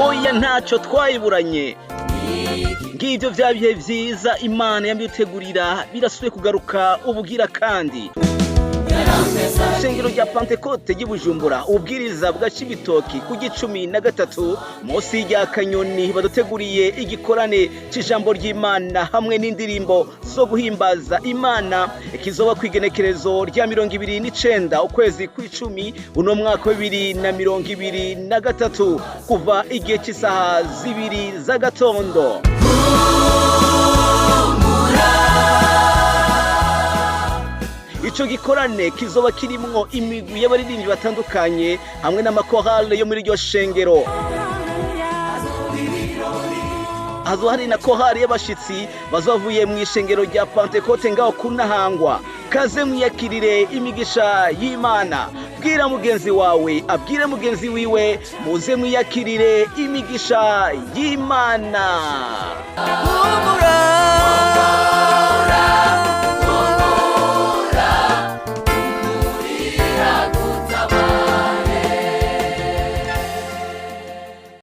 Oya, ntacyo twayiburanye. Ngibyo bya bihe byiza Imana yambitegurira birasubiye kugaruka ubugira kandi. Ishengero rya Pantekote ry'i Bujumbura, ubwiriza bwa Cibitoki ku gicumi na gatatu munsi rya Kanyoni, baduteguriye igikorane c'ijambo ry'Imana hamwe n'indirimbo zo guhimbaza Imana, kizoba kw'igenekerezo rya 29 ukwezi kw'icumi uno mwaka wa 2023, kuva igihe cy'isaha 2 z'agatondo. Ico gikorane kizoba kirimwo imigwi y'abaririmbyi batandukanye hamwe n'amakorale yo muri iryo shengero. Hazoba hari na korali y'abashitsi bazovuye mu ishengero rya Pantekote ngaho kunahangwa. Kaze mwiyakirire imigisha y'Imana. Bwira mugenzi wawe abwire mugenzi wiwe, muze mwiyakirire imigisha y'Imana. Humura.